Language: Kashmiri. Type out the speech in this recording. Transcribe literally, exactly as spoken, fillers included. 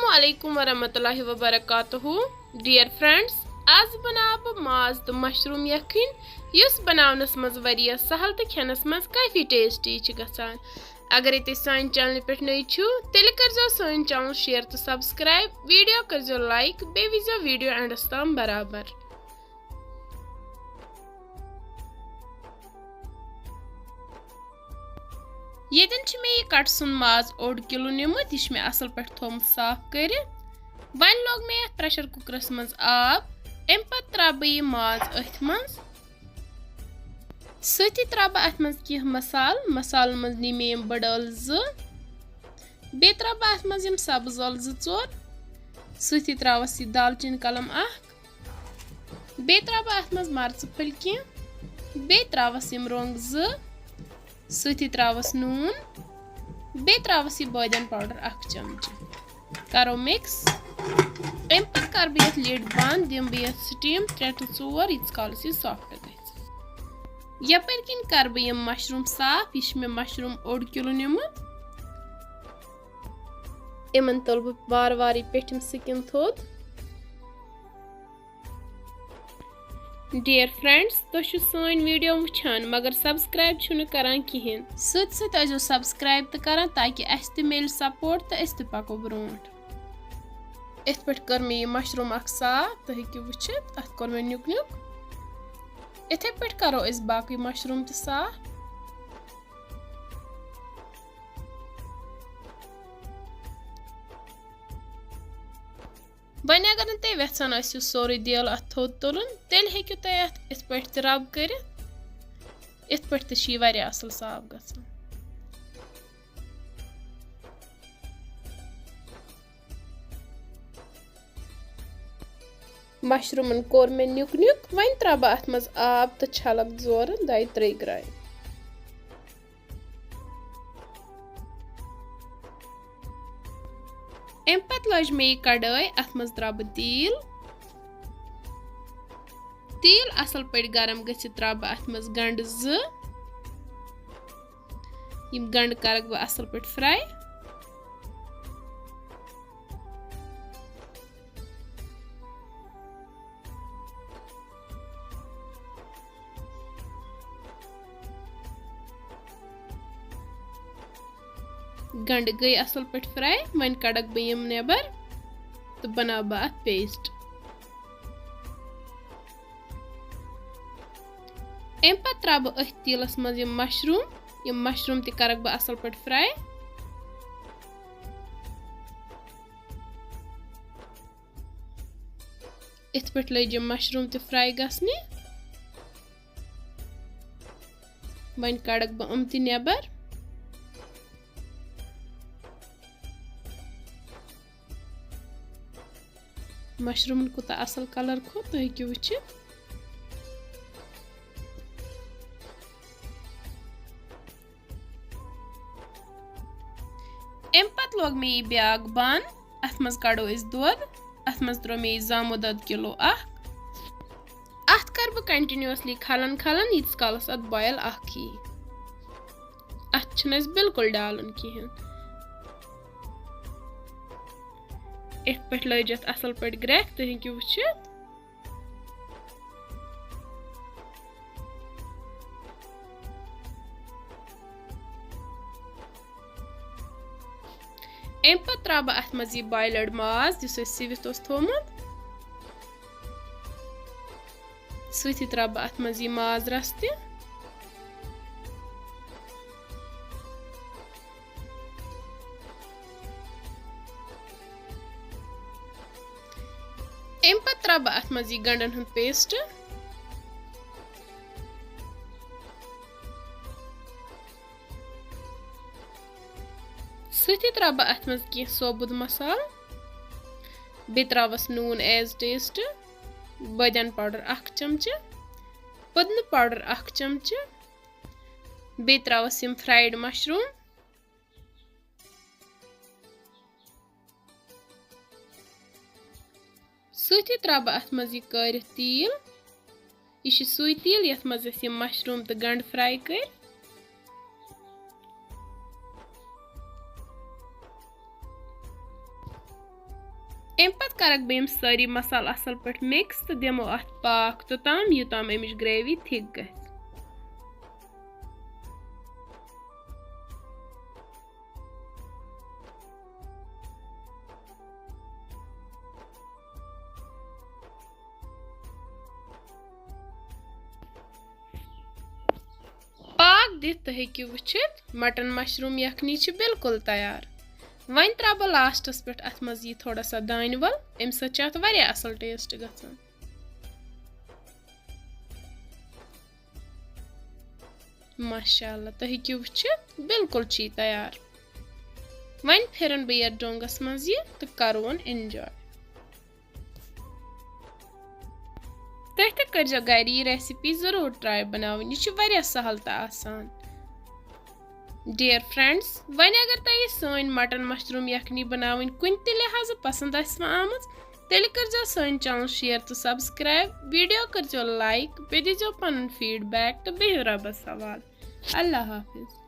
السلام علیکم ورحمۃ اللہ وبرکاتہ۔ Dear friends، آز بناوٕ بہٕ ماز تہٕ مشروم یکھٕنۍ، یُس بناونس منٛز واریاہ سہل تہٕ کھٮ۪نس منٛز کافی tasty چھِ گژھان۔ اگرے تُہۍ سانہِ channel پٮ۪ٹھ نٔوۍ چھِو، تیٚلہِ کٔرزیٚو سٲنۍ channel share تہٕ subscribe، video کٔرزیٚو like، بیٚیہِ وٕچھزیٚو video endس تام برابر۔ ییٚتٮ۪ن چھُ مےٚ یہِ کٹہٕ سُنٛد ماز اوٚڑ کِلوٗ نیوٗمُت، یہِ چھُ مےٚ اَصٕل پٲٹھۍ تھوٚومُت صاف کٔرِتھ۔ وۄنۍ لوگ مےٚ یَتھ pressure cookerس منٛز آب۔ اَمہِ پَتہٕ ترٛاوٕ بہٕ یہِ ماز أتھۍ منٛز۔ سۭتی ترٛاوٕ بہٕ اَتھ منٛز کینٛہہ مصالہٕ۔ مصالن منٛز نی مےٚ یِم بٔڑ ٲلہٕ زٕ۔ بیٚیہِ ترٛاوٕ بہٕ اَتھ منٛز یِم سبٕز ٲلہٕ زٕ ژور۔ سۭتی ترٛاوَس یہِ دالچیٖن کلم اَکھ۔ بیٚیہِ ترٛاوٕ بہٕ اَتھ منٛز مرژٕ پھٔلۍ کینٛہہ۔ بیٚیہِ ترٛاوَس یِم رۄنٛگ زٕ۔ سۭتی ترٛاوَس نوٗن۔ بیٚیہِ ترٛاوَس یہِ بٲدیان powder اَکھ چمچہٕ۔ کَرو mix۔ اَمہِ پَتہٕ کَرٕ بہٕ یَتھ lid بنٛد، دِمہٕ بہٕ یَتھ steam ترٛےٚ to ژور، ییٖتِس کالَس یہِ soft گژھِ۔ یَپٲرۍ کِنۍ کَرٕ بہٕ یِم مشروٗم صاف۔ یہِ چھِ مےٚ مشروٗم اوٚڑ کِلوٗ نیوٗمُت۔ یِمَن تُلہٕ بہٕ وارٕ وارٕ یہِ پیٚٹھِم skin تھوٚد۔ Dear friends، تُہۍ چھِو سٲنۍ video وٕچھان مگر subscribe چھِو نہٕ کران کِہیٖنۍ۔ سۭتۍ سۭتۍ ٲسۍزیو subscribe تہِ کران تاکہِ اَسہِ تہِ میلہِ support تہٕ أسۍ تہِ پَکو برٛونٛٹھ۔ یِتھ پٲٹھۍ کٔر مےٚ یہِ مشروٗم اکھ صاف، تُہۍ ہیٚکِو وٕچھِتھ، اَتھ کوٚر مےٚ نیُک نیُک۔ یِتھَے پٲٹھۍ کَرو أسۍ باقٕے مشروٗم تہِ صاف۔ وۄنۍ اگر نہٕ تُہۍ یژھان ٲسِو سورُے دیل اتھ تھوٚد تُلُن، تیٚلہِ ہیٚکِو تُہۍ اتھ یِتھ پٲٹھۍ تہِ rub کٔرِتھ۔ یِتھ پٲٹھۍ تہِ چھُ یہِ واریاہ اصل صاف گژھان۔ مشروٗمن کوٚر مےٚ نیُک نیُک، وۄنۍ ترٛاوٕ بہٕ اتھ منٛز آب تہٕ چھلکھ زورٕ دۄیہِ ترٛیٚیہِ گرٛایہِ۔ اَمہِ پتہٕ لٲج مےٚ یہِ کڑٲے، اَتھ منٛز ترٛاوٕ بہٕ تیٖل۔ تیٖل اَصٕل پٲٹھۍ گرم گٔژھِتھ ترٛاوٕ بہٕ اَتھ منٛز گنٛڈٕ زٕ۔ یِم گنٛڈٕ کرکھ بہٕ اَصٕل پٲٹھۍ fry۔ گنٛڈٕ گٔے اَصٕل پٲٹھۍ fry، وۄنۍ کڑکھ بہٕ یِم نٮ۪بر تہٕ بناوٕ بہٕ اَتھ paste۔ اَمہِ پتہٕ ترٛاوٕ بہٕ أتھۍ تیٖلَس منٛز یِم مشروٗم، یِم مشروٗم تہِ کرکھ بہٕ اَصٕل پٲٹھۍ fry۔ یِتھ پٲٹھۍ لٔج یِم مشروٗم تہِ fry گژھنہِ۔ وۄنۍ کڑکھ بہٕ یِم تہِ نٮ۪بر۔ مشروٗمن کوٗتاہ اصل colour کھوٚت، تُہۍ ہیٚکِو وٕچھِتھ۔ اَمہِ پتہٕ لوگ مےٚ یہِ بیٛاکھ بان، اَتھ منٛز کڑو أسۍ دۄد، اَتھ منٛز ترٛوو مےٚ یہِ زامُت دۄد کِلوٗ اکھ۔ اَتھ کَرٕ بہٕ continuously کھَلَن کھَلَن، ییٖتِس کالَس اَتھ boil اَکھ یی۔ اَتھ چھُنہٕ اَسہِ بِلکُل ڈالُن کِہیٖنۍ۔ یِتھ پٲٹھۍ لٲج اَتھ اَصٕل پٲٹھۍ گرٛٮ۪کھ، تُہۍ ہیٚکِو وٕچھِتھ۔ اَمہِ پَتہٕ ترٛاوٕ بہٕ اَتھ منٛز یہِ boiled ماز، یُس اَسہِ سِوِتھ اوس تھوٚومُت۔ سۭتی ترٛاوٕ بہٕ اَتھ منٛز یہِ ماز رَس تہِ۔ اَمہِ پَتہٕ ترٛاوٕ بہٕ اَتھ منٛز یہِ گنٛڈَن ہُنٛد paste۔ سۭتی ترٛاوٕ بہٕ اَتھ منٛز کینٛہہ ثوبوٗت مصالہٕ۔ بیٚیہِ ترٛاوَس نوٗن as taste، بٲدیان powder اَکھ چمچہٕ، پُدنہٕ powder اَکھ چمچہٕ، بیٚیہِ ترٛاوَس یِم fried مشروٗم۔ سۭتی ترٛاوٕ بہٕ اَتھ منٛز یہِ کٲرِتھ تیٖل۔ یہِ چھُ سُے تیٖل، یَتھ منٛز اَسہِ یِم مشروٗم تہٕ گنٛڈٕ fry کٔرۍ۔ تَمہِ پَتہٕ کَرَکھ بہٕ یِم سٲری مصالہٕ اَصٕل پٲٹھۍ mix تہٕ دِمو اَتھ پاکھ توٚتام، یوٚتام اَمِچ gravy thick گژھِ۔ پاکھ دِتھ تُہۍ ہیٚکِو وٕچھِتھ، مٹن مشروم یخنی چھِ بالکل تیار۔ وۄنۍ ترٛاوٕ بہٕ لاسٹَس پٮ۪ٹھ اَتھ منٛز یہِ تھوڑا سا دانہِ وَل، اَمہِ سۭتۍ چھِ اَتھ واریاہ اَصٕل taste گژھان۔ ماشاء اللہ، تُہۍ ہیٚکِو وٕچھِتھ، بالکل چھِ یہِ تیار۔ وۄنۍ پھِرَن بہٕ یَتھ ڈوٚنٛگَس منٛز یہِ تہٕ کَرون enjoy۔ تُہۍ تہِ کٔرۍزیو گَرِ یہِ recipe ضروٗر try بَناوٕنۍ، یہِ چھِ واریاہ سَہَل تہٕ آسان۔ Dear friends، وۄنۍ اگر تۄہہِ یہِ سٲنۍ مٹن مشروم یخنی بناوٕنۍ کُنہِ تہِ لحاظہٕ پسند آسہِ وۄنۍ آمٕژ، تیٚلہِ کٔرزیٚو سٲنۍ channel share تہٕ subscribe، video کٔرزیٚو like، بیٚیہِ دیٖزیٚو پنُن feedback تہٕ بِہِو رۄبس حوالہٕ۔ اللہ حافظ۔